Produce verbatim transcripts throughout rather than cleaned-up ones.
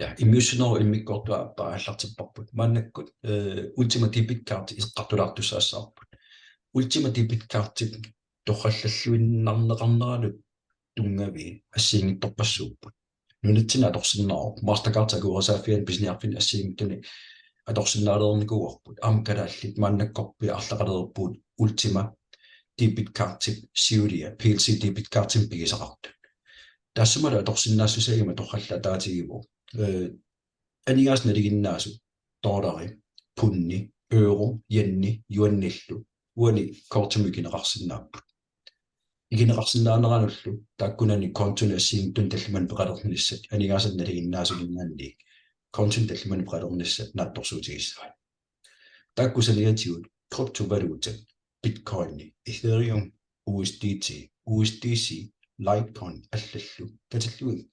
Ja, immiussinerup immikkoortuata aallartipparput. Maannakkut, eh, Ultima Debit Card eqqartulaartussaassavarput. Ultima Debit Cardip torrallalluinnarneqarneranut tunngavii assigiinngitsorpassuupput. Nunatsinni atorsinnaavoq. Mastercard akuerisaaffiani pisiniarfinni assigiinngitsuni atorsinnaalereernikuuarput. Aamma kalaallit maannakkorpiaq arlaqalereerpugut Ultima Debit Cardip siulia, P L C Debit Cardimik pigisaqartut. Taassumalu atorsinnaassusia ima torrallataatigivoq. Eh, aningaasat nalinginnaasut, dollari, pundi, euro, yeni, yuanillu, uani kortimut ikineqarsinnaapput. Ikineqarsinnaaneranullu taakkunani kontoni assigiinngitsunik tallimanik peqalernissat, aningaasat nalinginnaasunngaanniit kontoni tallimanik peqalernissat naatsorsuutigissavat. Taakku saniatigut kryptovaluta, Bitcoin, Ethereum, U S D T, U S D C, Litecoin allallu katillugit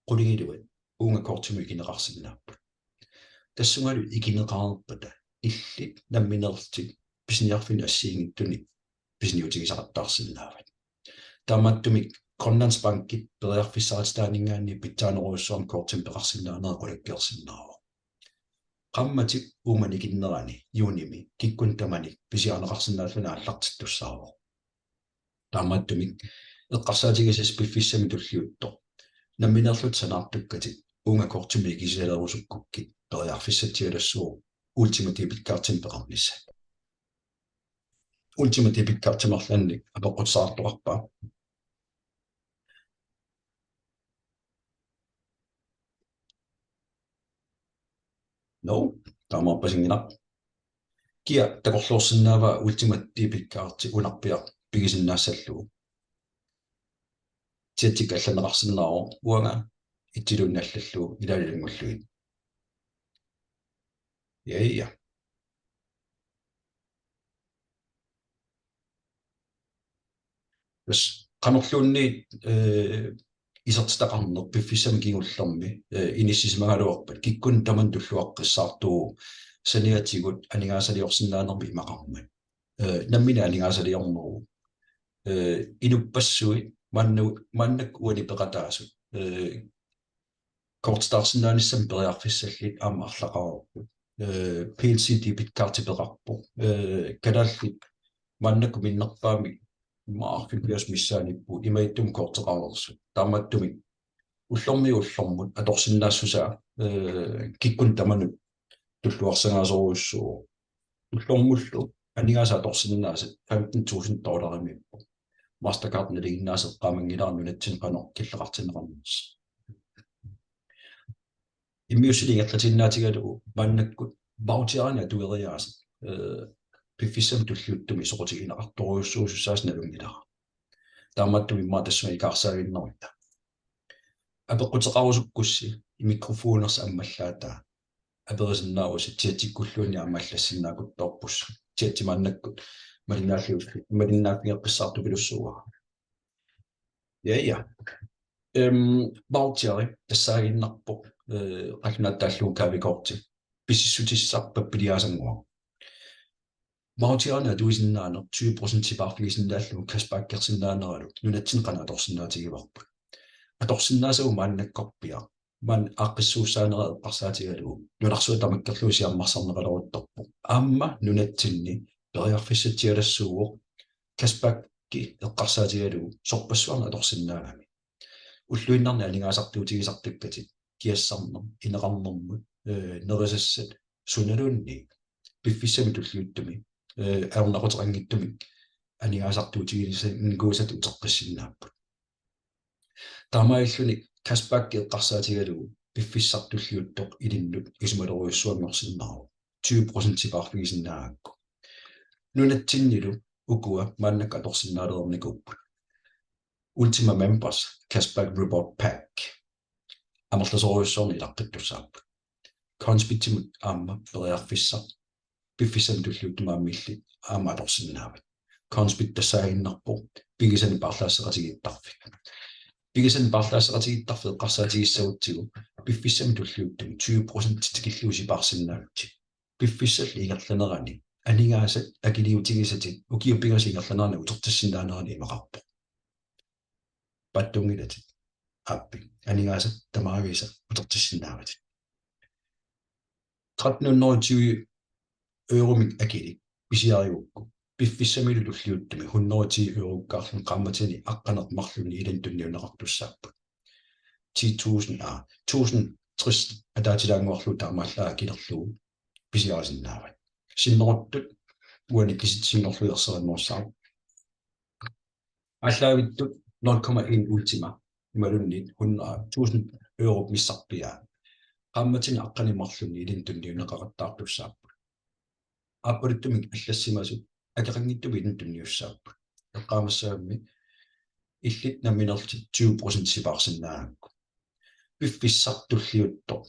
qulingiluat uunga kortimut ikineqarsinnaapput. Tassungalu ikineqareerpata illit nammineerlutit pisiniarfinni assigiinngitsuni pisiniutigisaqattaarsinnaavat. Taamaattumik Grønlandsbankip periarfissarititaaninngaanniit pitsaanerujussuarmik kortimik peqarsinnaanera qulakkeersinnaavoq. Qaammatip uuma nikinnerani juunimi kikkunnit tamanit pisiarineqarsinnaalluni aallartittussaavoq. Taamaattumik eqqarsaatigisassat piffissami tulliuttumi nammineerlutit sanaartukkatit uunga kortimik ikisilerusukkukkit periarfissatsialassuuvoq Ultima Debit Cardimik peqarnissat. Ultima Debit Cardimik arlaannik apeqqutissaqartoqarpa? No, taamaappasinngilaq. Kia takorloorsinnaava Ultima Debit Cardi unarpiaq pigisinnaassallugu? Chatikka allanneqarsinnaavoq uanga itsiluunniit allallugu ilaalu ilanngullugit. Ja, ja. Tassa qanorluunniit, eh, isertitaqarneq piffissami kingullermi, eh, inissisimagaluarpat kikkunnit tamanit tulluaqqissaartuuvoq saniatigut aningaasaliorsinnaanermi imaqarmat. Eh, nammineq aningaasaliorneruvoq. Eh, inuppassuit maanna-, maannakkut uani peqataasut, eh, kortitaarsinnaanissamut periarfissallit aamma arlaqareerput. Eh, P L C Debit Cardi peqarpoq. Eh, kalaallit maannakkut minnerpaamik immaqa halvfjerds missaaniippugut imaattumik korteqareersut. Taamaattumik ullormiit ullormut atorsinnaassusaa, eh, kikkunnit tamanit tulluarsagaasorujussuuvoq. Ullormullu aningaasat atorsinnaasat femten tusind dollarimiippoq. Mastercard nalinginnaasut eqqaamanngilara nunatsinni qanoq killeqartinneqarnersoq. Immiussineq ingerlatiinnaatigalugu maannakkut voucherinik atueriaaseq, eh, piffissami tulliuttumi soqutigineqartorujussuusussaasut nalunngilara. Taamaattumik immaqa tassunga ikaarsaaginnerutta. Apeqquteqarusukkussi mikrofonersi ammallaataa. Aperisinnaavusi chatikkulluunniit aamma allassinnaakuttoorpusi. Chati maannakkut malinnaalliu-, malinnaaffigeqqissaartupilussuuara. Ja, ja. Em, voucheri tassaaginnarpoq, eh, qallunaatut taallugu gavekorti. Pisissutissaq pappiliaasannguaq. Voucherinik atuisinnaaneq tyve procent sipaarfigisinnaallugu cashbackersinnaaneralu nunatsinni qanoq atorsinnaatigivarput. Atorsinnaasagut maannakkorpiaq maani aaqqissuussaanera eqqarsaatigalugu nunarsuaq tamakkerlugu siammarsarneqaleruttorpoq. Aamma nunatsinni periarfissatsialassuuvoq cashbacki eqqarsaatigalugu sorpassuarnik atorsinnaagami. Ulluinnarni aningaasartuutigisartakkatit kiassarneq, ineqarnermut, eh, nerisassat sunaluunniit piffissami tulliuttumi, eh, ajornaquteqanngitsumik aningaasartuutigisinikuusatit uteqqissinnaapput. Taamaalilluni cashback eqqarsaatigalugu piffissaq tulliuttoq ilinnut isumalerujussuanngorsinnaavoq tyve procent sipaarfigisinnaagakku. Nunatsinnilu ukua maannakkut atorsinnaalereernikuupput. Ultima Members Cashback Reward Pack. Amerlasoorujussuarnik ilaqqittussaapput. Coinsbitimut aamma periarfissaq piffissami tulliuttumi aamma illit aamma atorsinnaavat. Coinsbit tassaaginnarpoq pigisanik paarlaasseqatigiittarfik. Pigisanik paarlaasseqatigiittarfik eqqarsaatigissagutsigu piffissami tulliuttumi tyve procent tikillugu sipaarsinnaagutsigit. Piffissalli ingerlanerani aningaasat akiliutigisatit ukiut pingasut ingerlaneranni utertissinnaaneranni imaqarpoq. Paatsuunngilatit. Aappi. Aningaasat tamaviisa utertissinnaavatit. tretten hundrede og tyve euromik akilik pisiarigukku, piffissamilu tulliuttumi hundrede og ti eurokkaarluni qaammatini aqqaneq-marlunni ilinnut tunniunneqartussaapput. Ti tusind, aa, tusind tres ataatilaannguarlugu taamaallaat akilerlugu pisiarisinnaavat. Sinneruttut uani kisitsisinngorlugit erseqqinnerussaaq. Aallaavittut nul komma en Ultima imaluunniit hundrede tusind europ missarpiaa qaammatini aqqaneq-marlunni ilinnut tunniunneqaqattaartussaapput. Aappaluttumik allassimasut akeqanngitsumik ilinnut tunniussaapput. Eqqaamassagammi illit nammineerlutit tyve procent sipaarsinnaagakku. Piffissaq tulliuttoq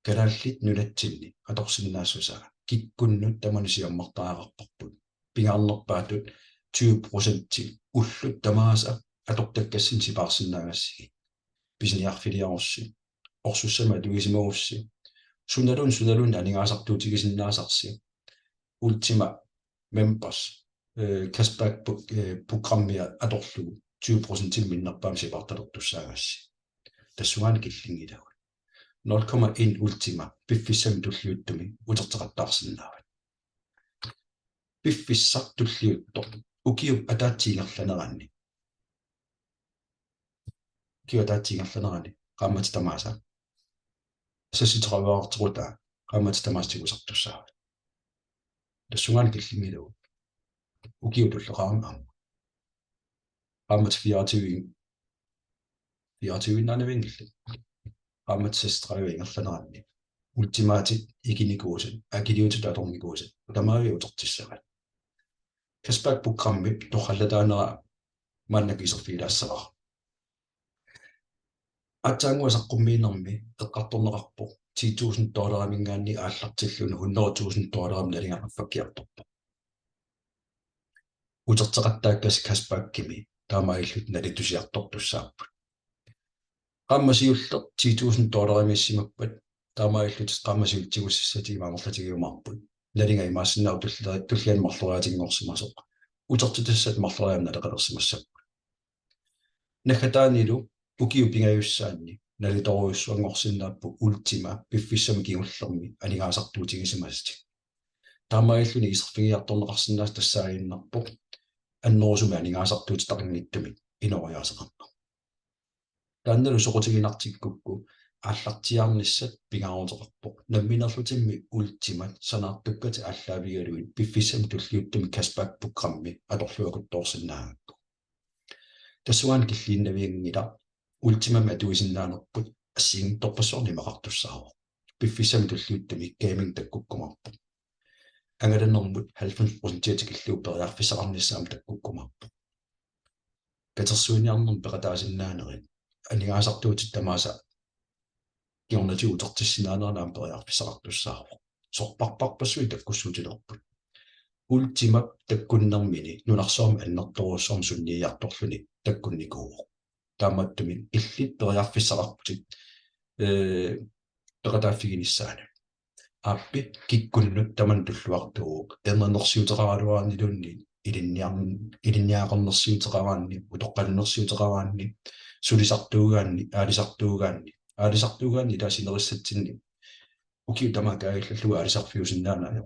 Kalaallit Nunatsinni atorsinnaassusaa kikkunnut tamanut siammartariaqarparput. Pingaarnerpaatut tyve procenti ullut tamaasa atortakkassinnik sipaarsinnaagassigit. Pisiniarfiliarussi, orsussamik atuisimagussi, sunaluunniit sunaluunniit aningaasartuutigisinnaasarsi. Ultima Members, øh, cashback pro-, øh, programmia atorlugu tyve procentimik minnerpaamik sipaartalertussaagassi. Tassungaannaq killinngilagut. Nul komma en Ultima piffissami tulliuttumi uterteqattaarsinnaavat. Piffissaq tulliuttoq ukiup ataatsip ingerlanerani, ukiup ataatsip ingerlanerani qaammatit tamaasa sassiteqarujoorterutaa qaammatit tamaasa tigusartussaavat. Tassungaannaq killinngilagut. Ukiut tulleqarami aamma. Qaammatit fireogtyve, fireogtyve-innaanavianngillat. Qaammatit seksogtredive ingerlaneranni Ultimaatit ikinikuusat, akiliutitut atornikuusat, tamaviat utertissavat. Cashback programmi torrallataanera maannakkut iserfigilaassavara. Aatsaannguaq saqqummiinermi eqqartorneqarpoq ti tusind dollarimiingaanniit aallartilluni hundrede tusind dollarimut nalinga qaffakkiartorpoq. Uterteqattaakkasi cashbackimi taamaalillutit nalitusiartortussaapput. Qaammat siulleq ti tusind dollarimiissimappat taamaalillutit qaammat siulleq tigusassatit ima amerlatigiumaarput. Nalinga imaassinnaavoq tullia-, tulliani marloriaatinngorsimasoq. Utertitassat marloriaammik naleqalersimassapput. Naggataanilu ukiut pingajussaanni nalitorujussuanngorsinnaapput Ultima piffissami kingullermi aningaasartuutigisimasatit. Taamaalilluni iserfigiartorneqarsinnaasut tassaaginnarpoq annerusumik aningaasartuutitaqanngitsumik inooriaaseqarneq. Taannalu soqutiginartikkukku aallartiaarnissat pingaaruteqarpoq. Nammineerlutimmi Ultimat sanaartukkatit aallaavigalugit piffissami tulliuttumi cashback programmi atorluakuttoorsinnaagakku. Tassungaannaq killiinnavianngilaq, Ultimamik atuisinnaanerput assigiinngitsorpassuarnik imaqartussaavoq. Piffissami tulliuttumi gaming takkukkumaarpoq. Angalanermut halvfems procent tikillugu periarfissaqarnissaa aamma takkukkumaarpoq. Katersuiniarnermut peqataasinnaanerit aningaasartuutit tamaasa kingornatigut utertissinnaaneranni aamma periarfissaqartussaavoq. Sorpassuarpassuit takkussuutilerput. Ultimap takkunnermini nunarsuarmi annertoorujussuarmik sunniiartorluni takkunnikuuvoq. Taamaattumik illit periarfissaqarputit, ee, peqataaffiginissaanut. Aappi kikkunnut tamanut tulluartuuvoq. Erninersiuteqaraluaraanniluunniit, ilinniar-, ilinniagaqarnersiuteqaraanni, utoqqalinersiuteqaraanni, sulisartuugaanni, aalisartuugaanni, aalisartuugaanni ilaa sinerissatsinni ukiut tamaat kaajillallugu aalisarfiusinnaanani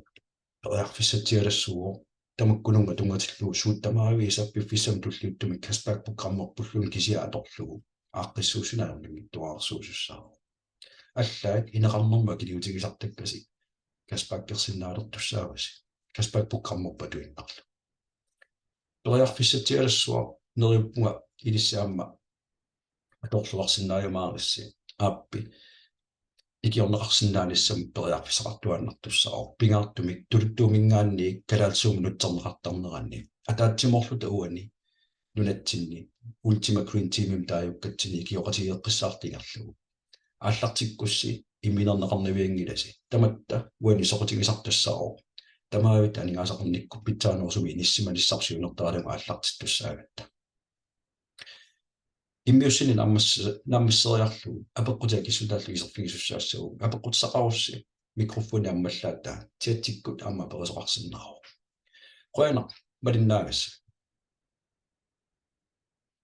periarfissatsialassuuvoq. Tamakkununnga tunngatillugu suut tamaviisa piffissami tulliuttumi cashback programmerpulluunniit kisiat atorlugu aaqqissuussineq ajornanngitsuararsuusussaavoq. Allaat ineqarnermut akiliutigisartakkasi cashbackersinnaalertussaavasi. Cashback programmerput atuinnarlugu. Periarfissatsialassuaq, neriuppunga ilissi aamma atorluarsinnaajumaarassi. Aappi ikiorneqarsinnaanissamut periarfissaqartuaannartussaavoq. Pingaartumik tuluttuuminngaanniit kalaallisuumut nutserneqartarneranni ataatsimoorluta uani nunatsinni Ultima Green Teamimik taagukkatsinni ikioqatigeeqqissaartut ingerlavoq. Aallartikkussi imminerneqarnavianngilasi. Tamatta uani soqutigisartussaavoq. Tamavitta aningaasaqarnikkut pitsaanerusumik inissimanissarput siunertaralugu aallartittussaagatta. Immiussineq naammas-, naammasseriarlugu apeqqutit akissutaallu iserfigisussaassagukkit, apeqqutissaqarussi mikrofoni ammallaataa, chatikkut aamma aperisoqarsinnaavoq. Qujanaq malinnaagassi.